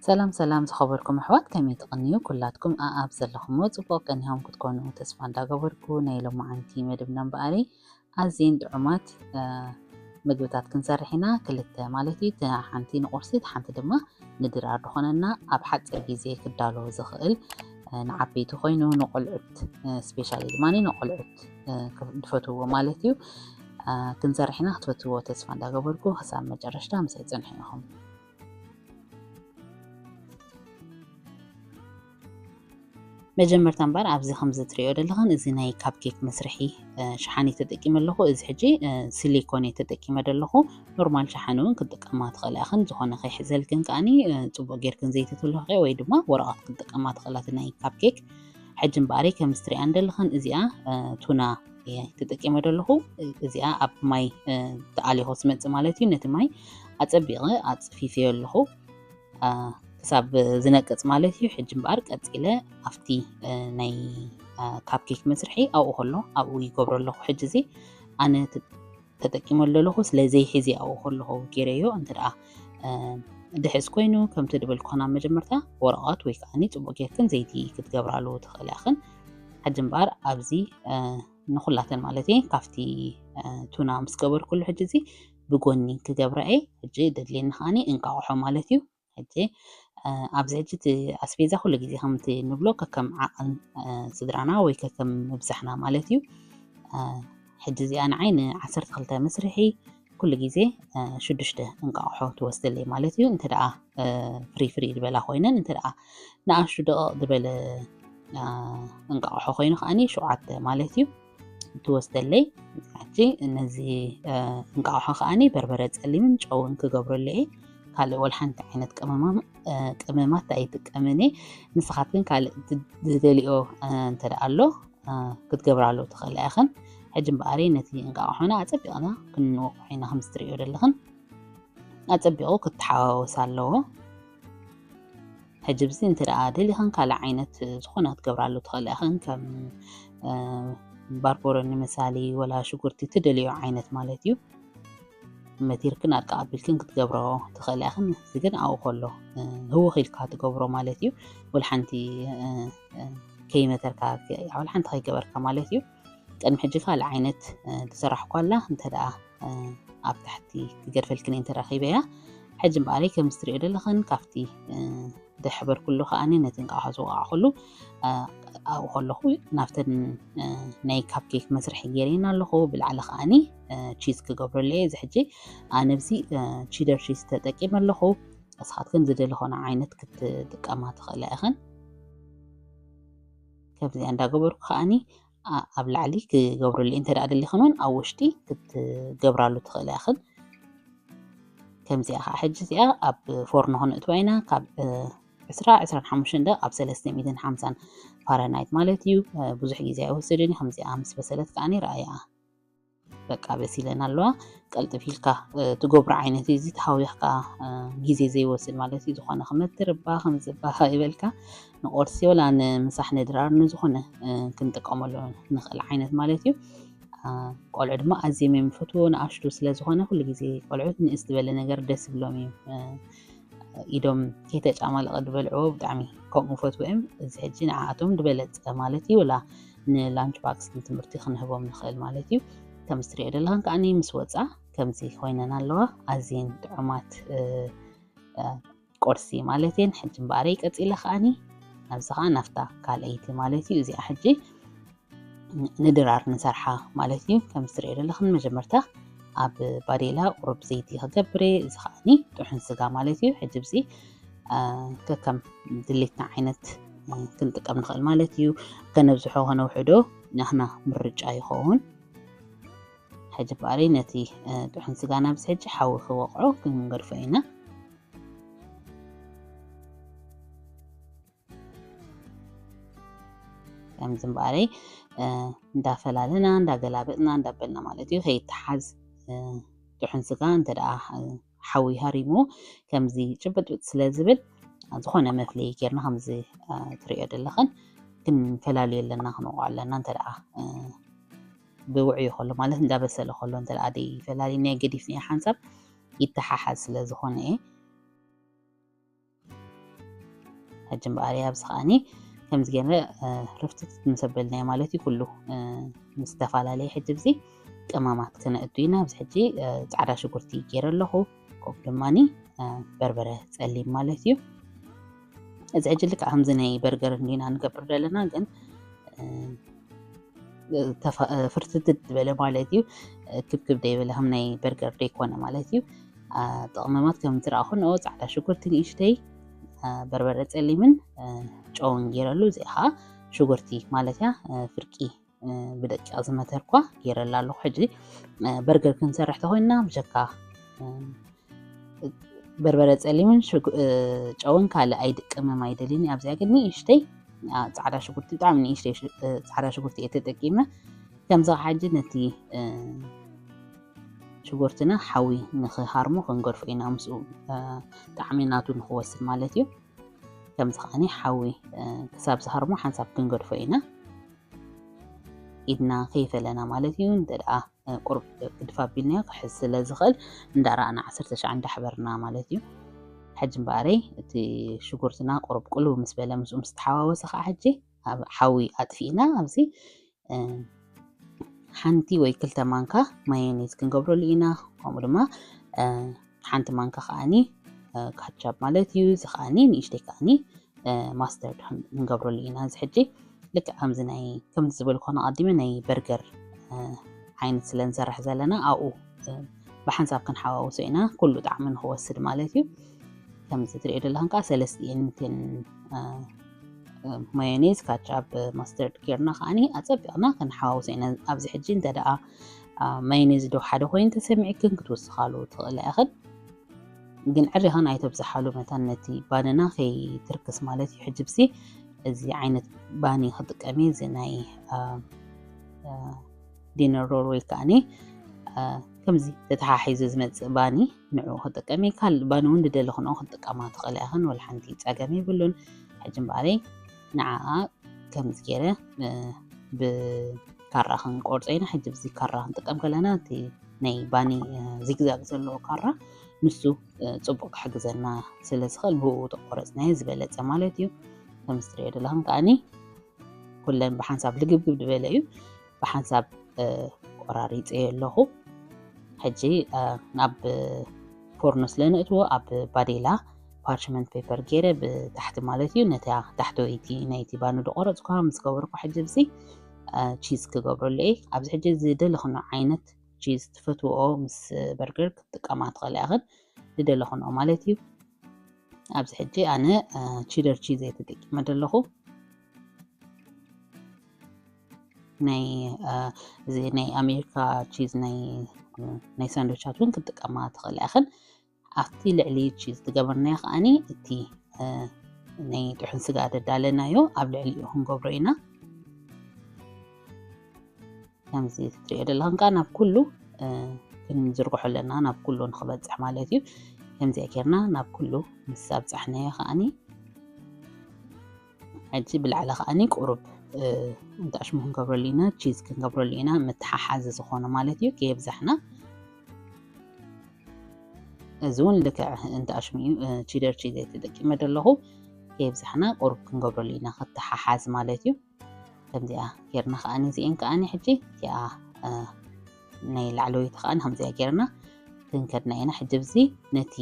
ሰላም ሰላም ዝኸበርኩም ኣሕዋት፣ ከመይ ትቕንዩ? ኩላትኩም ኣኣብ ዘለኹምዎ ጽቡቕ ቀኒኹም ክትኮኑ ተስፋ እንዳገበርኩ፣ ናይ ሎማዓንቲ መደብና እምበኣሪ ኣዝየን ጥዑማት፣ እ፣ ምግብታት ክንሰርሕ ኢና። ክልተ ማለት እዩ። እታ ሓንቲ ንቁርሲ፣ እታ ሓንቲ ድማ ንድራር ዝኾነና ኣብ ሓጺር ግዜ ክዳሎ ዝኽእል፣ እ፣ ንዓበይቲ ኮይኑ ንቆልዑት፣ እ፣ ስፔሻሊ ድማ ንቆልዑት፣ እ፣ ክፍ-፣ ዝፈትውዎ ማለት እዩ። እ፣ ክንሰርሕ ኢና። ክትፈትውዎ ተስፋ እንዳገበርኩ ክሳብ መጨረሽታ ምሳይ ጽንሑ ኢኹም። መጀመርታ እምበር ኣብዚ ከምዚ ትሪኦ ዘለኽን እዚ ናይ ካፕ ኬክ መስርሒ፣ እ፣ ሸሓኒ ተጠቂመ ኣለኹ። እዚ ሕጂ፣ እ፣ ሲሊኮን እየ ተጠቂመ ዘለኹ። ኖርማል ሸሓኒ እውን ክትጥቀማ ትኽእላ ኢኽን። ዝኾነ ከይሕዘልክን ከኣኒ፣ እ፣ ጽቡቕ ጌርክን ዘይቲ ትልኽዮ ወይ ድማ ወረቐት ክትጥቀማ ትኽእላ እቲ ናይ ካፕ ኬክ። ሕጂ እምበኣረይ ከምዚ ትሪኣን ዘለኽን እዚኣ፣ እ፣ ቱና እየ ተጠቂመ ዘለኹ። እዚኣ ኣብ ማይ፣ እ፣ ተኣሊኹ ዝመጽእ ማለት እዩ። ነቲ ማይ ኣጸቢቐ ኣጽፊፈዮ ኣለኹ፣ እ፣ ክሳብ ዝነቅጽ ማለት እዩ። ሕጂ እምበኣር ቀጺለ ኣብቲ፣ እ፣ ናይ፣ እ፣ ካፕ ኬክ መስርሒ ኣብኡ ከሎ ኣብኡ ይገብሮ ኣለኹ። ሕጂ እዚ ኣነ ተ-፣ ተጠቂመሉ ኣለኹ፣ ስለ ዘይሕዚ ኣብኡ ከለኹ ገይረዮ። እንተ ደኣ፣ እ፣ ድሕዝ ኮይኑ ከምቲ ዝበልኩኽን ኣብ መጀመርታ ወረቐት ወይ ከኣኒ ጽቡቕ ጌርክን ዘይቲ ክትገብራሉ ትኽእላ ኢኽን። ሕጂ እምበኣር ኣብዚ፣ እ፣ ንኹላተን ማለት እየ ካብቲ፣ እ፣ ቱና ምስ ገበርኩሉ ሕጂ እዚ ብጎኒ ክገብራ እየ። ሕጂ ደድልየኒ ከኣኒ እንቃቑሖ ማለት እዩ። ሕጂ፣ እ፣ ኣብዚ ሕጂ እቲ ኣስቤዛ ኩሉ ግዜ ከምቲ ንብሎ ከከም ዓቕን፣ እ፣ ስድራና ወይ ከከም ምብዛሕና ማለት እዩ። እ፣ ሕጂ እዚኣ ንዓይ ንዓሰርተ ክልተ መስርሒ ኩሉ ግዜ፣ እ፣ ሽዱሽተ እንቃቑሖ ትወስደለይ ማለት እዩ። እንተ ደኣ፣ እ፣ ፍሪ ፍሪ ዝበላ ኮይነን፣ እንተ ደኣ ንኣሽቱ ደቐቕ ዝበለ፣ እ፣ እንቃቑሖ ኮይኑ ከኣኒ ሸውዓተ ማለት እዩ። ትወስደለይ። ሕጂ ነዚ፣ እ፣ እንቃቑሖ ከኣኒ በርበረ ጸሊምን ጨውን ክገብረሉ እየ። ካልእ ወላ ሓንቲ ዓይነት ቀመማ-፣ እ፣ ቀመማት ኣይጥቀምን እየ። ንስኻትክን ካልእ ት-፣ ዝደልዮ፣ እ፣ እንተ ደኣ ኣሎ፣ እ፣ ክትገብራሉ ትኽእላ ኢኽን። ሕጂ እምበኣር ነቲ እንቃቑሖና ኣጸቢቕና ክንወቕዖ ኢና፣ ከምዚ ትርእዮ ዘለኽን። ኣጸቢቑ ክተሓዋወስ ኣለዎ። ሕጂ ብዚ እንተ ደኣ ደሊኽን ካልእ ዓይነት ዝኾነ ክትገብራሉ ትኽእላ ኢኽን። ከም፣ እ፣ ባርቦሮ ንምሳሌ ወላ ሽጉርቲ ትደልዮ ዓይነት ማለት እዩ። መቲርክን ኣድቃ ኣቢልክን ክትገብሮ ትኽእላ ኢኽን። እዚ ግን ኣብኡ ከሎ፣ እ፣ ህውኽ ኢልካ ትገብሮ ማለት እዩ። ወላ ሓንቲ፣ እ፣ እ፣ ከይመተርካ፣ ከ-፣ ወላ ሓንቲ ከይገበርካ ማለት እዩ። ቅድሚ ሕጂ ካልእ ዓይነት፣ እ፣ ዝሰራሕኳ ኣላ፣ እንተ ደኣ፣ እ፣ ኣብ ታሕቲ ክገድፈልክን እየ እንተ ረኺበያ። ሕጂ እምበኣረይ ከምዚ ትሪኦ ዘለኽን ካብቲ፣ እ፣ ዝሕበርኩሉ ከኣኒ ነቲ እንቃቑሖ ዝወቓዕኩሉ፣ እ፣ ኣብኡ ከለኹ ናብተን፣ እ፣ ናይ ካፕ ኬክ መስርሒ ገይረን ኣለኹ። ብላዕሊ ከኣኒ፣ እ፣ ቺዝ ክገብረሉ እየ። እዚ ሕጂ ኣነ ኣብዚ፣ እ፣ ቺደር ቺዝ ተጠቂመ ኣለኹ። ንስኻትክን ዝደለኾነ ዓይነት ክትጥቀማ ትኽእላ ኢኽን። ከምዚኣ እንዳገበርኩ ከኣኒ ኣ-፣ ኣብ ላዕሊ ክገብረሉ እየ። እንተ ደኣ ደሊኽን እውን ኣብ ውሽጢ ክትገብራሉ ትኽእላ ኢኽን። ከምዚኣ ኸዓ ሕጂ እዚኣ ኣብ ፎርኖ ክነእትዋ ኢና። ካብ፣ እ፣ ዕስራ፣ ዕስራን ሓሙሽተን ደቂቕ ኣብ ሰለስተ ሚእትን ሓምሳን ፋረንሃይት ማለት እዩ። እ፣ ብዙሕ ግዜ ኣይወስድን እዩ። ከምዚኣ ምስ በሰለት ከኣኒ ረኣያ። በቃ በሲለን ኣለዋ። ቀልጥፍ ኢልካ፣ እ፣ ትገብሮ ዓይነት እዩ። እዚ ተሃዊኽካ፣ እ፣ ግዜ ዘይወስድ ማለት እዩ። ዝኾነ ክመትር እባ፣ ከምዚ እባ ይበልካ ንቁርሲ ወላ ንምሳሕ ንድራር ንዝኾነ፣ እ፣ ክንጥቀመሉ ንኽእል ዓይነት ማለት እዩ። እ፣ ቆልዑ ድማ ኣዝዮም እዮም ዝፈትዎ፣ ንኣሽቱ ስለ ዝኾነ ኩሉ ግዜ ቆልዑት ንእስ ዝበለ ነገር ደስ ይብሎም እዩ። እ፣ ኢዶም ከይተጫማለቐ ዝበልዕዎ ብጣዕሚ ከምኡ ፈትዎ እዮም። እዚ ሕጂ ንዓኣቶም ዝበለጸ ማለት እዩ፣ ወላ ንላንች ባክስ ንትምህርቲ ክንህቦም ንኽእል ማለት እዩ። ከምዚ ትሪኦ ዘለኽን ከኣኒ ምስ ወጻ ከምዚ ኮይነን ኣለዋ። ኣዝየን ጥዑማት፣ እ፣ እ፣ ቁርሲ ማለት እየን። ሕጂ እምበኣረይ ቀጺለ ከኣኒ ናብዚ ከኣ ናብታ ካልኣይቲ ማለት እዩ። እዚኣ ሕጂ ንድራር ንሰርሓ ማለት እዩ። ከምዚ ትሪኦ ዘለኽን መጀመርታ ኣብ ባዴላ ቁሩብ ዘይቲ ክገብር እየ። እዚ ከኣኒ ጥሑን ስጋ ማለት እዩ። ሕጂ ኣብዚ፣ እ፣ ከከም ድሌትና ዓይነት፣ እ፣ ክንጥቀም ንኽእል ማለት እዩ። ከነብዝሖ ከነውሕዶ ናህና ምርጫ ይኸውን። ሕጂ እምበኣረይ ነቲ፣ እ፣ ጥሑን ስጋና ኣብዚ ሕጂ ሓዊ ክወቕዖ ክንገድፎ ኢና። ከምዚ እምበኣረይ፣ እ፣ እንዳፈላለና፣ እንዳገላበጥና፣ እንዳበልና ማለት እዩ። ከይተሓዝ፣ እ፣ ጥሑን ስጋ እንተ ደኣ፣ እ፣ ሓዊ ሃሪሙ ከምዚ ጭብጥብጥ ስለ ዝብል፣ ዝኾነ መፍለዪ ጌርና ከምዚ፣ እ፣ ትሪኦ ዘለኽን ክንፈላልዮ ኣለና፣ ክንወቕዖ ኣለና። እንተ ደኣ፣ እ፣ ብውዑዩ ከሎ ማለት እንዳበሰለ ከሎ እንተ ደኣ ደይፈላሊናዮ ገዲፍናዮ ሓንሳብ ይተሓሓዝ ስለ ዝኾነ እየ። ሕጂ እምበኣር ኣብዚ ከዓኒ ከምዚ ገይረ ርፍትት ምስ ኣበልናዮ ማለት እዩ። ኩሉ ምስ ተፈላለየ ሕጂ እዚ ቀማማት ክነእቱ ኢና። ኣብዚ ሕጂ ፃዕዳ ሽጉርቲ ገይረ ኣለኹ፣ ከምኡ ድማ በርበረ ፀሊም ማለት እዩ። እዚ ሕጂ ልክዕ ከምዚ ናይ በርገር እንዲና ንገብር ዘለና፣ ግን ፍርትትት ዝበለ ማለት እዩ። ክብክብ ደይበለ ከም ናይ በርገር ደይኮነ ማለት እዩ። ጠቕመማት ከም ዝረኣኹ ንኦ ፃዕዳ ሽጉርቲ ንእሽተይ፣ በርበረ ፀሊምን ጨውን ገይረሉ፣ እዚኣ ከዓ ሽጉርቲ ማለት እያ። ፍርቂ ብደቂቕ ዝመተርኳ ገይረላ ኣለኹ። ሕጂ በርገር ክንሰርሕ ተኮይንና ብጀካ በርበረ ፀሊምን ጨውን ካልእ ኣይድቅምም ኣይደልን። ኣብዚኣ ግን ንእሽተይ ፃዕዳ ሽጉርቲ፣ ብጣዕሚ ንእሽተይ ፃዕዳ ሽጉርቲ እየ ተጠቂመ። ከምዚ ከዓ ሕጂ ነቲ ሽጉርትና ሓዊ ንክሃርሞ ክንገድፎ ኢና፣ ምስኡ ጣዕሚ ናቱ ንክወስድ ማለት እዩ። ከምዚ ከዓኒ ሓዊ ክሳብ ዝሃርሞ ሓንሳብ ክንገድፎ ኢና፣ ኢድና ከይፈለና ማለት እዩ። እንተ ደኣ ቁሩብ ግድፍ ኣቢልናዮ ክሕዝ ስለ ዝኽእል እንዳረኣና ዓሰርተ ሸዓ እንዳሕበርና ማለት እዩ። ሕጂ እምበኣረይ እቲ ሽጉርትና ቁሩብ ቁልው ምስ በለ ምስኡ ምስ ተሓዋወሰ ከዓ ሕጂ ኣብ ሓዊ ኣጥፊእና ኣብዚ ሓንቲ ወይ ክልተ ማንካ ማዮኔዝ ክንገብረሉ ኢና። ከምኡ ድማ ሓንቲ ማንካ ከዓኒ ካቻፕ ማለት እዩ። እዚ ከዓኒ ንእሽተይ ከዓኒ ማስተርድ ክንገብረሉ ኢና። እዚ ሕጂ ልክዕ ከምዚ ናይ ከምዚ ዝበልኩ ኣቐዲመ ናይ በርገር ዓይነት ስለ ንሰርሕ ዘለና ኣብኡ ብሓንሳብ ክንሓዋውሶ ኢና፣ ኩሉ ጣዕሚ ንክወስድ ማለት እዩ። ከምዚ ትሪኦ ዘለኹም ከዓ ሰለስቲኤን ቴን ማዮኔዝ፣ ካቻፕ፣ ማስተርድ ጌርና ከዓኒ ኣፀቢቕና ክንሓዋውሶ ኢና። ኣብዚ ሕጂ እንተ ደኣ ማዮኔዝ ዶ ሓደ ኮይኑ ተሰሚዕክን ክትውስኻሉ ትኽእላ ኢኽን። ግን ዕሪኽን ኣይተብዝሓሉ መታን ነቲ ባንና ከይትርክስ ማለት እዩ። ሕጂ ብሲ እዚ ዓይነት ባኒ ክጥቀም እየ፣ እዚ ናይ ዲነር ሮል ወይ ከዓኒ ከምዚ ተተሓሒዙ ዝመፅእ ባኒ ንዕኡ ክጥቀም እየ። ካልእ ባኒ እውን ዝደለኽንኦ ክትጥቀማ ትኽእላ ኢኽን፣ ወላ ሓንቲ ፀገም የብሉን። ሕጂ እምበኣረይ ንዓኣ ከምዚ ገይረ ብካራ ክንቆርጾ ኢና። ሕጂ ብዚ ካራ ክንጥቀም ከለና እቲ ናይ ባኒ ዚግዛግ ዘለዎ ካራ ንሱ ፅቡቅ ክሕግዘና ስለ ዝኽእል ብኡ ተቆረፅናዮ ዝበለፀ ማለት እዩ። ከምዚ ትሪኦ ዘለኹም ከዓኒ ኩለን ብሓንሳብ ልግብግብ ዝበለ እዩ። ብሓንሳብ ቆራሪፀዮ ኣለኹ። ሕጂ ናብ ፎርኖ ስለ ንእትዎ ኣብ ባዴላ ፓርችመንት ፔፐር ገይረ ብታሕቲ ማለት እዩ፣ ነታ ታሕተወይቲ ናይቲ ባኒ ዝቆረፅኩዋ ምስ ገበርኩ፣ ሕጂ ብዚ ቺዝ ክገብረሉ እየ። ኣብዚ ሕጂ ዝደለኽንኦ ዓይነት ቺዝ ትፈትውኦ ምስ በርገር ክትጥቀማ ትኽእላ ኢኽን፣ ዝደለኽንኦ ማለት እዩ። ኣብዚ ሕጂ ኣነ ቺደር ቺዝ እየ ተጠቂመ ዘለኹ። ናይ እዚ ናይ ኣሜሪካ ቺዝ ናይ ናይ ሳንዶቻት እውን ክትጥቀማ ትኽእላ ኢኽን። ኣብቲ ልዕሊ ቺዝ ዝገበርናዮ ከዓኒ እቲ ናይ ጥሑን ስጋ ደዳለናዮ ኣብ ልዕሊኡ ክንገብሮ ኢና። ከምዚ ትሪኦ ዘለኽን ከዓ ናብ ኩሉ ክንዝርግሖ ኣለና፣ ናብ ኩሉ ንክበፅሕ ማለት እዩ። ከምዚኣ ጌርና ናብ ኩሉ ምስ ኣብፃሕናዮ ከዓኒ ሕጂ ብላዕሊ ከዓኒ ቁሩብ እንተኣሽሙ ክንገብረሉ ኢና፣ ቺዝ ክንገብረሉ ኢና፣ መተሓሓዚ ዝኾነ ማለት እዩ። ከየብዛሕና እዚ እውን ልክዕ እንተኣሽሙ እዩ። ቺደር ቺዝ እየ ተጠቂመ ዘለኹ። ከየብዛሕና ቁሩብ ክንገብረሉ ኢና፣ ክተሓሓዝ ማለት እዩ። ከምዚኣ ጌርና ከዓኒ እዚኤን ከዓኒ ሕጂ እቲኣ ናይ ላዕለወይቲ ከዓኒ ከምዚኣ ጌርና ክንከድና ኢና። ሕጂ ኣብዚ ነቲ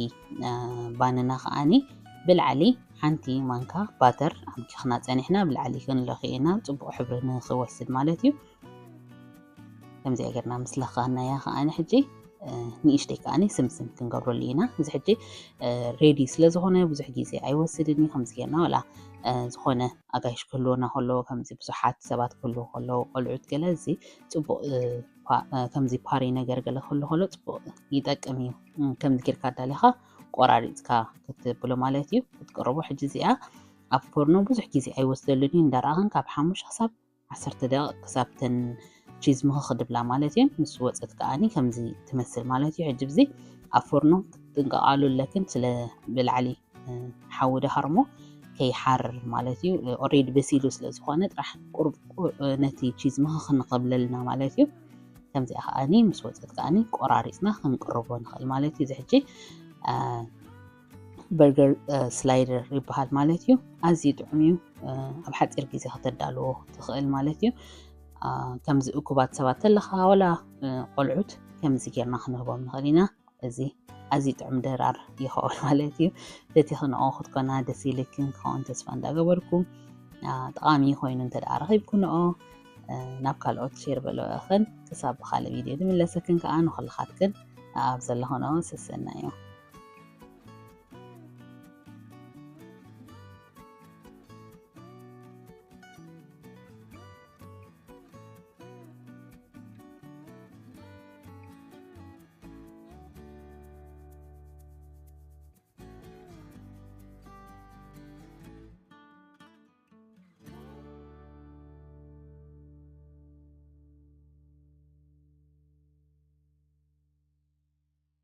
ባንና ከዓኒ ብላዕሊ ሓንቲ ማንካ ባተር ኣምኪኽና ጸኒሕና ብላዕሊ ክንለኽዮ ኢና፣ ጽቡቕ ሕብሪ ንኽወስድ ማለት እዩ። ከምዚኣ ጌርና ምስ ለኻናያ ከዓኒ ሕጂ ንእሽተይ ከዓኒ ስምስም ክንገብረሉ ኢና። እዚ ሕጂ ሬዲ ስለ ዝኾነ ብዙሕ ግዜ ኣይወስድን እዩ። ከምዚ ጌርና ዋላ ዝኾነ ኣጋይሽ ክህልወና ከለዎ፣ ከምዚ ብዙሓት ሰባት ክህልዉ ከለዉ፣ ቆልዑት ገለ፣ እዚ ጽቡቕ ከምዚ ፓሪ ነገር ገለ ክህሉ ከሎ ጽቡቕ ይጠቅም እዩ። ከምዚ ጌርካ ኣዳሊኻ ቆራሪጽካ ክትብሎ ማለት እዩ፣ ክትቅርቦ። ሕጂ እዚኣ ኣብ ፎርኖ ብዙሕ ግዜ ኣይወስደሉን እዩ። እንዳረኣኽን ካብ ሓሙሽተ ክሳብ ዓሰርተ ደቂቕ ክሳብ ተን ቺዝ ምኽኽ ድብላ ማለት እዩ። ምስ ወጸት ከኣኒ ከምዚ ትመስል ማለት እዩ። ሕጂ ብዚ ኣብ ፎርኖ ክትጥንቀቓሉ ኣለክን፣ ስለ ብላዕሊ ሓዊ ደሃርሞ ከይሓርር ማለት እዩ። ኦሬዲ በሲሉ ስለ ዝኾነ ጥራሕ ቁሩብ ነቲ ቺዝ ምኽኽ ንኸብለልና ማለት እዩ። ከምዚኣ ከኣኒ ምስ ወጸት ከኣኒ ቆራሪጽና ክንቅርቦ ንኽእል ማለት እዩ። እዚ ሕጂ በርገር ስላይደር ይበሃል ማለት እዩ። ኣዝዩ ጥዑም እዩ። ኣብ ሓፂር ግዜ ከተዳልዎ ትኽእል ማለት እዩ። ከምዚ እኩባት ሰባት ተለኻ ዋላ ቆልዑት ከምዚ ጌርና ክንህቦም ንኽእል ኢና። እዚ ኣዝዩ ጥዑም ድራር ይኸውን ማለት እዩ። በቲ ክንኦ ክትኮና ደስ ኢልክን ክኸውን ተስፋ እንዳገበርኩ ጠቓሚ ኮይኑ እንተ ደኣ ረኺብኩንኦ ናብ ካልኦት ሼር በለወኽን። ክሳብ ብኻልእ ቪድዮ ዝምለሰክን ከዓ ንኹልኻትክን ኣብ ዘለኹንኦ ሰሰናዮ።